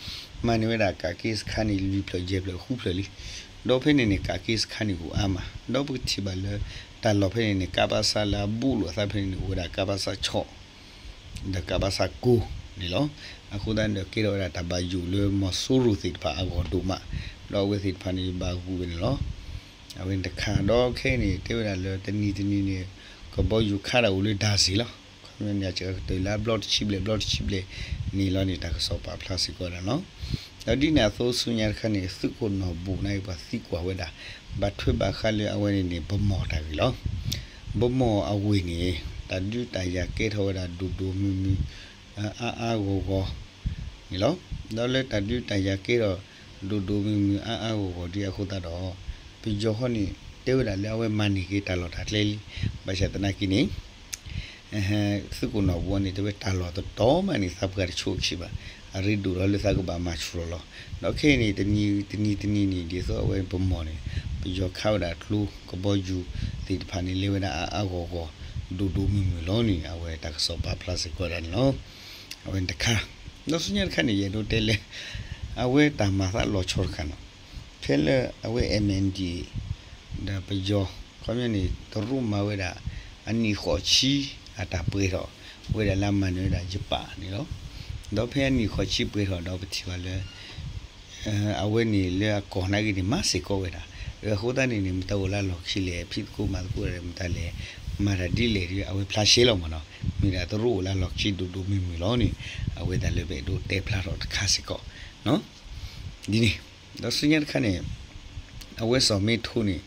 မၤန့ၢ်ဝဲဒၣ်ကးက့စခါန့ၣ် လွံၢ်ဖျၢၣ်ယဲၢ်ဖျၢၣ်ဃုဖျၢၣ်လံ. ဒီးဖဲန့ၣ်န့ၣ် ကးက့စခါန့ၣ်အိၣ်အါမး ဒီးပကထံၣ်ဘၣ်လၢ တၢ်လီၢ်ဖဲန့ၣ်န့ၣ် ကးပးစးလၢအဘူးလိာ်အသးဖဲန့ၣ်န့ၣ် အိၣ်ဝဲဒၣ်ကးပးစးဆီၣ် ဒီးကးပးစးကိန့ၣ်လီၤ. အဃိသတးန့ၣ်ဒီးကဲထီၣ်ဝဲဒၣ်တၢ်ဘၣ်ယိၣ်လၢမီၤစိရိၤသ့ၣ်တဖၣ်အဂီၢ်ဒိၣ်မး, ဒီးအဝဲသ့ၣ်တဖၣ်န့ၣ် ဘၣ်ဂုာ်ဝဲန့ၣ်လီၤ. အဝဲန့ၣ်တခါ ဒီးခဲအံၤန့ၣ် တဲဝဲဒၣ်လၢတနံၤတနံၤန့ၣ် ကဘီယူၤခးတၢ်အိၣ်လၢဒၣ်စ့ၢ်လီၤ. ခီပညီန့ၣ် အကတၢၢ်လၢအဘျီတဆံဘျဲၣ်ဘျီတဆံဘျဲၣ်န့ၣ်လီၤန့ၣ် တၢ်ကစီၣ်ပာ်ဖျါစ့ၢ်ကီးဒၣ်လီၤ. ဒီးဒ်န့ၣ်အသိးဆူညါတခါန့ၣ် သုးခိၣ်နီၢ်ဘူၣ်န့ၣ် ပှၤသံကွၢ်ဝဲဒၣ် ဘၣ်ထွဲဘၣ်ဃးလၢအဝဲန့ၣ်န့ၣ် ဗန်းမော်တၢ်ဂ့ၢ်လီၤ. ဗန်းမော်အဝ့ၢ်န့ၣ် တၢ်ဒုးတၢ်ယၤကဲထီၣ်ဝဲဒၣ်ဒိၣ်ဒိၣ်မုၢ်မုၢ် အါအါဂီၢ်ဂီၢ်န့ၣ်လီၤ. ဒီးလၢတၢ်ဒုးတၢ်ယၤကဲထီၣ် ဒိၣ်ဒိၣ်မုၢ်မုၢ်အါအါဂီၢ်ဂီၢ်ဒ်အဃိသတးဒီး ပယီၤဟီန့ၣ် တဲဝဲဒၣ်လၢအဝဲမၤန့ၢ်က့ၤတၢ်လီၢ်တၢ်ကျဲလံ. ဘၣ်ဆၣ်သနာ်က့န့ၣ် သုးခိၣ်နီၢ်ဘူၣ်န့ၣ် တဲဝဲတၢ်လီၢ်တတီၤမးန့ၣ် သးပှၢ်တဆိအခံဘၣ်. အရ့ဒိၣ်ထီၣ်လၢသးကဘၣ်မၤဆူၣ်ထီၣ်လီၤ. ဒီးခဲအံၤန့ၣ် တနံၤတနံၤတနံၤန့ၣ် ဒ်သိးအဝဲဗန်းမော်န့ၣ် ပယီၤခးဝဲဒၣ်ကျိ ကဘီယူၤသ့ၣ်တဖၣ်န့ၣ် လဲၤဝဲဒၣ်အါအါဂီၢ်ဂီၢ် ဒိၣ်ဒိၣ်မုၢ်မုၢ်လီၤန့ၣ် အဝဲတၢ်ကစီၣ်ပာ်ဖျါစ့ၢ်ကီးဒၣ်န့ၣ်လီၤ. အဝဲန့ၣ်တခါ ဒီးဆူညါတခါန့ၣ် ယအဲၣ်ဒိးတဲလၢ အဝဲတၢ်မၤသးလီၤဆီတခါနီၤ ဖဲလၢအဝဲ MNDAA ဒီးပယီၤ ခီပညီန့ၣ် တရူးမၤဝဲဒၣ် အနံၣ်ဃိးဆံ အတၢ်ပှဲၤထီၣ် ဝဲဒၣ်လၢအမၤန့ၢ်ဝဲဒၣ်ယပၣ်န့ၣ်လီၤ. ဒီးဖဲအနံၣ်ဃိးဆံပှဲၤထီၣ်ဒီးပထံၣ်ဘၣ်လၢ အဝဲန့ၣ်လၢအကီၢ်နာ်က့န့ၣ် မၤစ့ၢ်ကီးဝဲဒၣ်. အဃိသတးန့ၣ်န့ၣ် မတၤအိၣ်လၢအလီၢ်ခံလဲၣ်, ဖံးသကိးမၤသကိးဒီးမတၤလဲၣ်, မၤတၢ်ဒ်လဲၣ်ဒီး အဝဲဖျါရှဲလီၤမ့ၢ်နီၤ. မ့ၢ်ဒၣ်တရူးအိၣ်လၢအလီၢ်ခံဒိၣ်ဒိၣ်မုၢ်မုၢ်လီၤန့ၣ် အဝဲဒၣ်လၢပအဲၣ်ဒိးတဲဖျါထီၣ်တခါစ့ၢ်ကီး ဒ်န့ၣ် ဒီးဆူညါတခါန့ၣ် အဝဲစီၤမ့ထိန့ၣ်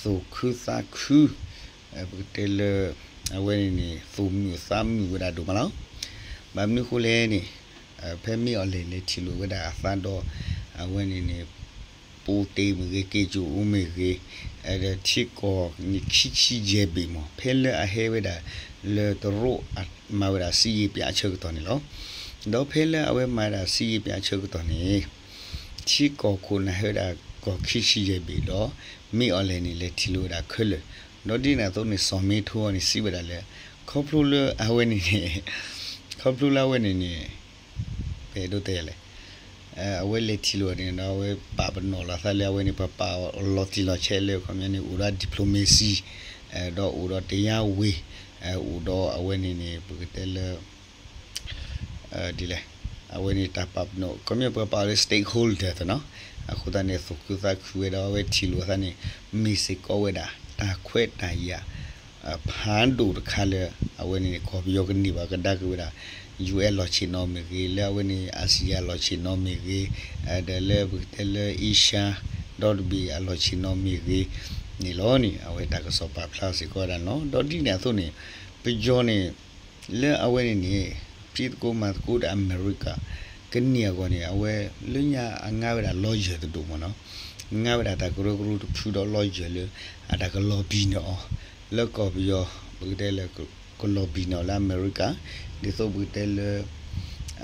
သူၣ်ခုသးခု ပကတဲလၢ အဝဲန့ၣ်န့ၣ် သူၣ်မုာ်သးမုာ်ဝဲဒၣ်ဒိၣ်မးလီၤ. ဘၣ်မနုၤဃိလဲၣ်န့ၣ် ဖဲမ့ၢ်အီၤလဲၣ်လဲၤထံၣ်လိာ်ဝဲဒၣ်အသးဒီး အဝဲန့ၣ်န့ၣ် ပူၤတ့ၢ်မ့ၢ်ဂ့ၤ က့ၣ်ကၠိၣ်အူမ့ၢ်ဂ့ၤ ဒီးထံကီၢ်န့ၣ်ခံဆံယဲၢ်ဘ့ၣ်မး ဖဲလၢအဟဲဝဲဒၣ်လၢတရူးမၤဝဲဒၣ်စစ်ရေးပြအဆၢကတီၢ်န့ၣ်လီၤ. ဒီးဖဲလၢအဝဲမၤဒၣ်စစ်ရေးပြအဆၢကတီၢ်န့ၣ် ထံကီၢ်ခိၣ်နၢ်ဟဲဝဲဒၣ်ကီၢ်ခံဆံယဲၢ်ဘ့ၣ်ဒီး မ့ၢ်အီၤလဲၣ်န့ၣ် လဲၤထံၣ်လိာ်ဝဲဒၣ်ခဲလၢာ်, ဒီးဒ်န့ၣ်အသိးန့ၣ် စီၤမ့ထိန့ၣ် စံးဝဲဒၣ်လၢ ခီဖျိလၢအဝဲန့ၣ်န့ၣ် ခီဖျိလၢအဝဲန့ၣ်န့ၣ် ပအဲၣ်ဒိးတဲလဲၣ် အဝဲလဲၤထံၣ်လိာ်န့ၣ်ဒီး အဝဲပာ်ပနီၣ်လီၤသးလၢအဝဲန့ၣ် ပှၤပာ်အီၤလီၤတံၢ်လီၤဆဲးလၢ ခီပညီန့ၣ် အိၣ်ဒီး diplomacy ဒီးအိၣ်ဒီးတရားဝင် အိၣ်ဒီးအဝဲန့ၣ်န့ၣ် ပကတဲလၢ ဒ်လဲၣ် အဝဲန့ၣ်တၢ်ပာ်ပနီၣ် ခီပညီပှၤပာ်အီၤလၢ stakeholder နီၤ. အဃိသတးန့ၣ် သူၣ်ခုသးခုဝဲဒီး အဝဲထံၣ်လိာ်အသးန့ၣ် မ့ၢ်စ့ၢ်ကီးဝဲဒၣ် တၢ်ခွဲးတၢ်ယာ် ဖးဒိၣ်တခါလၢ အဝဲန့ၣ် ကီၢ်ပယီၤကန့ၢ်ဘၣ်ကဒါက့ၤဝဲဒၣ် ယူၢ်အဲၣ် အလီၢ်ဆ့ၣ်နီၤမ့ၢ်ဂ့ၤ, လၢအဝဲန့ၣ် အၤစံယၣ်အလီၢ်ဆ့ၣ်နီၤမ့ၢ်ဂ့ၤ, ဒီးလၢပကတဲလၢ အ့ရှါ ဒီတဘ့ၣ်အလီၢ်ဆ့ၣ်နီၤမ့ၢ်ဂ့ၤ, န့ၣ်လီၤန့ၣ် အဝဲတၢ်ကစီၣ်ပာ်ဖျါစ့ၢ်ကီးဝဲဒၣ်န့ၣ်လီၤ. ဒီးဒ်န့ၣ်အသိးန့ၣ် ပယီၤန့ၣ် လၢအဝဲန့ၣ်န့ၣ် ဖံးသကိးမၤသကိးဒီးအမဲရကၤ ကန့ၢ်အဂီၢ်န့ၣ် အဝဲလၢညါအငါဝဲဒၣ် lawyer တဒူၣ်မ့ၢ်နီၤ, ငါဝဲဒၣ်တၢ်ကရၢကရိတဖုဒီး lawyer လၢ အတၢ်ကလီၤဘံၣ်န့ၢ်အီၤ လၢကီၢ်ပယီၤ ပကတဲလၢ ကလီၤဘံၣ်န့ၢ်အီၤလၢအမဲရကၤ, ဒ်သိးပကတဲလၢ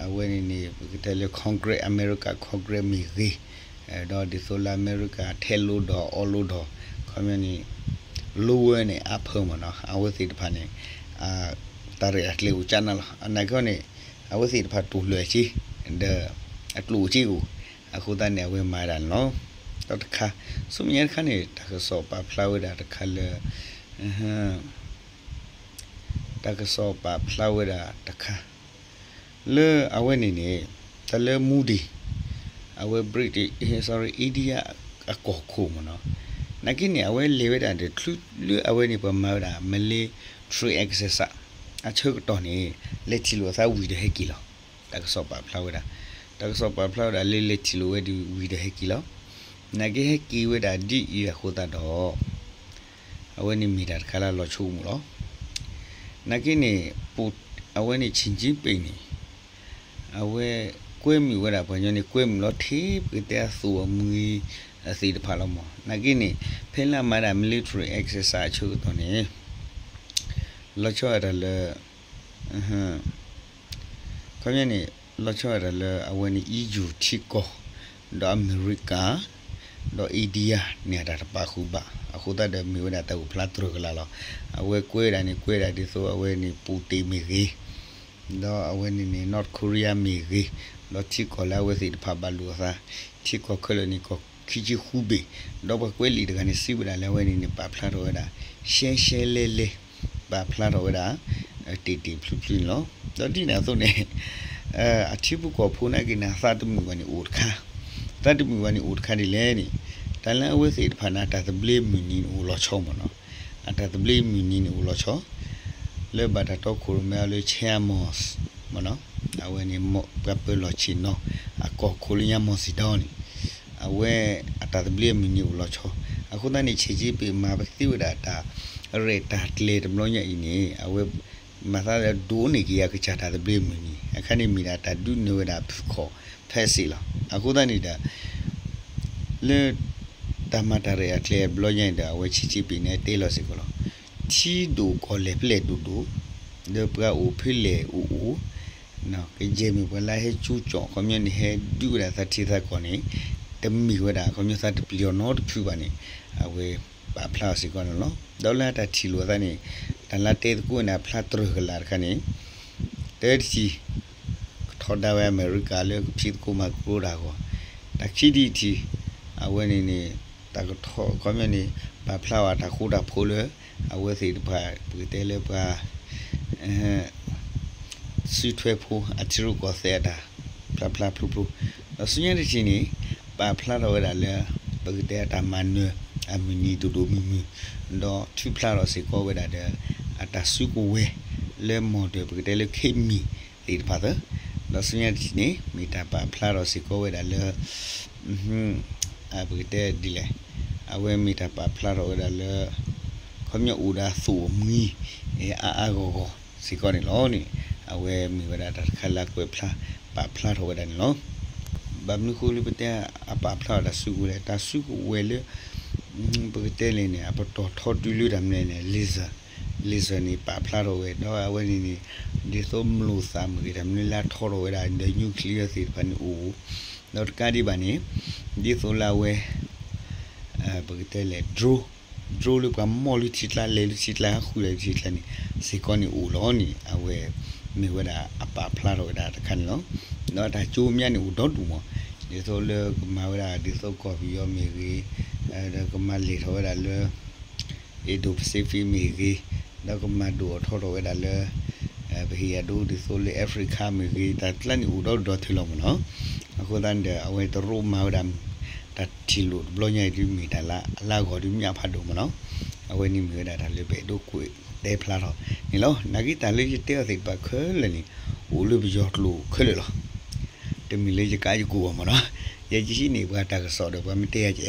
အဝဲန့ၣ်န့ၣ် ပကတဲလၢ Congress အမဲရကၤ Congress မ့ၢ်ဂ့ၤ, ဒီးဒ်သိးလၢအမဲရကၤထဲလိဒီးအီလိဒီး ခီပညီန့ၣ် လီဝဲန့ၣ် အါဖၢမ့ၢ်နီၤ အဝဲသ့ၣ်တဖၣ်န့ၣ် တၢ်ရဲၣ်တၢ်ကျဲၤအိၣ်ကၠါနၤလီၤ. အနာ်က့န့ၣ် အဝဲသ့ၣ်တဖၣ်တိၢ်လၢာ်က့ ဒီး အကျိၣ်အိၣ်က့အိၣ်, အဃိသတးန့ၣ် အဝဲမၤဒၣ်န့ၣ်လီၤ. ဒီးတခါ ဆူမဲာ်ညါတခါန့ၣ် တၢ်ကစီၣ်ပာ်ဖျါဝဲဒၣ်တခါလၢ တၢ်ကစီၣ်ပာ်ဖျါဝဲဒၣ်တခါ လၢအဝဲန့ၣ်န့ၣ် တၢ်လၢ Moody အဝဲ British sorry India အကီၢ်ခိၣ်မ့ၢ်နီၤ, နာ်က့န့ၣ် အဝဲလဲၤဝဲဒၣ်ဒီး ချုးလၢအဝဲန့ၣ် ပမၤဝဲဒၣ် military exercise အဆၢကတီၢ်န့ၣ် လဲၤထံၣ်လိာ်အသးဝံၤဒီးဟဲက့ၤလီၤ. တၢ်ကစီၣ်ပာ်ဖျါဝဲဒၣ် တၢ်ကစီၣ်ပာ်ဖျါဝဲဒၣ်လၢလဲၤထံၣ်လိာ်ဝဲဒီးဝံၤဒီးဟဲက့ၤလီၤ. နာ်က့ဟဲက့ၤဝဲဒၣ်ဒ်အံၤအဃိသတးဒီး အဝဲန့ၣ်မ့ၢ်တၢ်တခါလၢအလီၤဆိကမိၣ်လီၤ. နာ်က့န့ၣ် ပ အဝဲန့ၣ် Xi Jinping န့ၣ် အဝဲကွဲမုာ်ဝဲဒၣ်ပှၤကညီန့ၣ် ကွဲမုာ်လီၤထဲပကတဲအသိၣ်အမှံၤအသ့ၣ်တဖၣ်လီၤမ့ၢ်. နာ်က့န့ၣ် ဖဲလၢအမၤဒၣ် military exercise အဆၢကတီၢ်န့ၣ် လီၤဆီဒၣ်တၢ်လၢ ခီပညီန့ၣ် လီၤဆီဒၣ်တၢ်လၢအဝဲန့ၣ် EU ထံကီၢ် ဒီးအမဲရကၤ ဒီး India န့ၣ် အတၢ်တပာ်ဃုာ်ဘၣ် အဃိသတးဒီးမ့ၢ်ဝဲဒၣ်တၢ်အိၣ်ဖျါတြၢၢ်ကလာ်လီၤ. အဝဲကွဲဒၣ်န့ၣ် ကွဲဒၣ်ဒ်သိးအဝဲန့ၣ် Putin မ့ၢ်ဂ့ၤ ဒီးအဝဲန့ၣ်န့ၣ် North Korea မ့ၢ်ဂ့ၤ, ဒီးထံကီၢ်လၢအဝဲသ့ၣ်တဖၣ်ဘၣ်လိာ်အသး ထံကီၢ်ခဲလၢာ်န့ၣ် ကီၢ်ခံဆံဃုဘ့ၣ်, ဒီးပှၤကွဲးလံာ်တဂၤန့ၣ် စံးဝဲဒၣ်လၢအဝဲန့ၣ်န့ၣ် ပာ်ဖျါထီၣ်ဝဲဒၣ် ရှဲရှဲလဲလဲ ပာ်ဖျါထီၣ်ဝဲဒၣ် တ့ၢ်တ့ၢ်ဖျုးဖျုးန့ၣ်လီၤ. ဒီးဒ်န့ၣ်အသိးန့ၣ် အထံဖိကီၢ်ဖိနာ်က့န့ၣ် အသးတမုာ်ဘၣ်န့ၣ်အိၣ်တခါ, သးတမုာ်ဘၣ်န့ၣ်အိၣ်တခါဒ်လဲၣ်န့ၣ် တၢ်လၢအဝဲသ့ၣ်တဖၣ်န့ၣ် အတၢ်သဘျ့မုၢ်နံၤန့ၣ်အိၣ်လီၤဆီမ့ၢ်နီၤ, အတၢ်သဘျ့မုၢ်နံၤန့ၣ်အိၣ်လီၤဆီ လၢဘၣ်တၢ်တီခိၣ်ရိၣ်မဲအီၤလၢ China Mall မ့ၢ်နီၤ, အဝဲန့ၣ် ပှၤပၢၤလီၢ်ဆ့ၣ်နီၤ အကီၢ်ခိၣ်လၢညါ Mao Zedong န့ၣ် အဝဲအတၢ်သဘျ့အမုၢ်နံၤအိၣ်လီၤဆီ, အဃိသတးန့ၣ် Xi Jinping မၤပသ့ဝဲဒၣ်တၢ်ရဲၣ်တၢ်ကျဲၤတဘျီညါအံၤန့ၣ် အဝဲမၤသးဒိးန့ၢ်က့ၤအကစၢ်တၢ်သဘျ့အမုၢ်နံၤ, အခါန့ၣ်မ့ၢ်ဒၣ်တၢ်ဒုးနၢၤဝဲဒၣ်ဖုၣ်ခီၣ် ဖဲစ့ၢ်လီၤ. အဃိသတးန့ၣ်ဒီး လၢတၢ်မၤတၢ်ရဲၣ်အကျဲၤအဘျီညါအံၤဒီး အဝဲ Xi Jinping န့ၣ် တဲလီၤစ့ၢ်ကီးလီၤ. ထံဒိၣ်ကီၢ်လဲၢ်ဖျဲၣ်ဒိၣ်ဒိၣ် ဒီးပှၤအိၣ်ဖဲလဲၣ်အိၣ်အိၣ် ကယဲၢ်မ့ၢ်ပှၤလၢဟဲကၠူကၠီၣ် ခီပညီန့ၣ် ဟဲဒုးဝဲဒၣ်သးထံသးကီၢ်န့ၣ် တမ့ၢ်ဝဲဒၣ် ခီပညီသးတပျံၤအီၤနီတဖုဘၣ်န့ၣ် အဝဲပာ်ဖျါအီၤစ့ၢ်ကီးန့ၣ်လီၤ. ဒီးလၢတၢ်ထံၣ်လိာ်အသးန့ၣ် တၢ်လၢတဲသကိးန့ၣ် အဖျါတြၢၢ်ကလာ်တခါန့ၣ် တၢတထံၣ် ကထီဒါဝဲအမဲရကၤလၢကဖံးသကိးမၤသကိးတၢ်အဂီၢ်, တၢ်ခံထံၣ်တထံၣ် အဝဲန့ၣ်န့ၣ် တၢ်ကထီ ခီပညီန့ၣ် ပာ်ဖျါဝဲတၢ်ဃူတၢ်ဖိးလၢ အဝဲသ့ၣ်တဖၣ် ပကတဲလၢပှၤ စုထွဲဖိအထံရူၢ်ကီၢ်သဲးအတၢ်ဖျါဖျါဖျိဖျိ, ဒီးဆူညါတထံၣ်န့ၣ် ပာ်ဖျါထီၣ်ဝဲဒၣ်လၢ ပကတဲအတၢ်မၤနၢၤ အမုၢ်နံၤဒိၣ်ဒိၣ်မုၢ်မုၢ်, ဒီးထုးဖျါထီၣ်စ့ၢ်ကီးဝဲဒၣ်ဒီး အတၢ်စုကဝဲၤလၢ model ပကတဲလၢ ခေတ်မီ သ့ၣ်တဖၣ်သၢ, ဒီးဆူညါတထံၣ်န့ၣ် မ့ၢ်တၢ်ပာ်ဖျါထီၣ်စ့ၢ်ကီးဝဲဒၣ်လၢ ပကတဲဒ်လဲၣ်, အဝဲမ့ၢ်တၢ်ပာ်ဖျါထီၣ်ဝဲဒၣ်လၢ ခီပညီအိၣ်ဒီးအသိၣ်အမှံ အါအါဂီၢ်ဂီၢ်စ့ၢ်ကီးန့ၣ်လီၤန့ၣ်, အဝဲမ့ၢ်ဝဲဒၣ်တၢ်တခါလၢအကွဲးဖျါ ပာ်ဖျါထီၣ်ဝဲဒၣ်န့ၣ်လီၤ. ဘၣ်မနုၤဃိလၢပတဲအပာ်ဖျါထီၣ်တၢ်စုကဝဲၤလဲၣ်, တၢ်စုကဝဲၤလၢ ပကတဲလဲၣ်န့ၣ် အပတီၢ်ထီတုၤလၢတၢ်မနုၤလဲၣ်န့ၣ် laser, laser န့ၣ် ပာ်ဖျါထီၣ်ဝဲ ဒီးအဝဲန့ၣ်န့ၣ် ဒ်သိးမျိာ်သၣ်မ့ၢ်ဂ့ၤ တၢ်မနုၤလၢအထီထီၣ်ဝဲဒၣ် ဒီး nuclear သ့ၣ်တဖၣ်န့ၣ်အိၣ်, ဒီးတကးဒံးဘၣ်န့ၣ် ဒ်သိးလၢအဝဲ ပကတဲလဲၣ် drone, drone လၢပှၤမီၢ်လၢထံကျါ လဲၤလၢထံကျါ ဃုာ်ဒီးထံကျါန့ၣ် စ့ၢ်ကီးန့ၣ်အိၣ်လီၤန့ၣ် အဝဲမ့ၢ်ဝဲဒၣ်အပာ်ဖျါထီၣ်ဝဲဒၣ်တခါန့ၣ်လီၤ. ဒီးတၢ်ကၠိမးန့ၣ်အိၣ်ဒီဒူၣ်မး, ဒ်သိးလၢကမၤဝဲဒၣ် ဒ်သိးကီၢ်ပယီၤမ့ၢ်ဂ့ၤ, ဒီးကမၤလဲၤထီၣ်ဝဲဒၣ်လၢ Indo-Pacific မ့ၢ်ဂ့ၤ, ဒီးကမၤဒိၣ်အထီထီၣ်ဝဲဒၣ်လၢ ပဟ့ၣ်အဒိဒ်သိးလၢ Africa မ့ၢ်ဂ့ၤ, တၢ်ကျါန့ၣ်အိၣ်ဒီဒူၣ်ဒီထၢလီၤမ့ၢ်နီၤ. အဃိသတးန့ၣ်ဒီး အဝဲတရူးမၤဝဲဒၣ် တၢ်ထံၣ်လိာ်တဘျီညါအံၤဒုးမ့ၢ်တၢ်လၢအလၢအဂီၢ်ဒုးမးဖးဒိၣ်မ့ၢ်နီၤ. အဝဲန့ၣ်မ့ၢ်ဝဲဒၣ်တၢ်လၢပအဲၣ်ဒိးကွဲးတဲဖျါထီၣ်န့ၣ်လီၤ. နာ်က့တၢ်လၢယတဲအီၤသ့ၣ်တဖၣ်ခဲလၢာ်န့ၣ် အိၣ်လၢပယီၤကျိာ်ခဲလၢာ်လီၤ. တမ့ၢ်လၢယကါယကိးအီၤမ့ၢ်နီၤ. ယကဟံးန့ၢ်ပှၤတၢ်ကစီၣ်ဒီးပှၤမ့ၢ်တဲယၤကဲ, ယ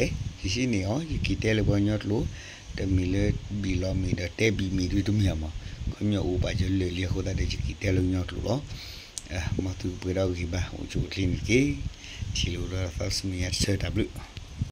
ဟံးန့ၢ်အီၤ ယက့ၤတဲလၢပှၤကညီကျိာ်, တမ့ၢ်လၢဘံၣ်လီၤမ့ၢ်ဒီးတဲဘံၣ်မ့ၢ်ဒုးတမ့ၢ်အမး, ခီပညီအိၣ်ဘၣ်စၢၤလၢာ်လံအဃိသတးဒီး ယက့ၤတဲလၢကညီကျိာ်လီၤ. မ်သုကပှဲၤဒီးဂ့ၤဘၣ် အိၣ်ဆူၣ်အိၣ်ချ့န့ၣ်တက့ၢ်. ထံၣ်လိာ်ဒီးသးစမံယၤတဆၢ တၢ်ဘျုး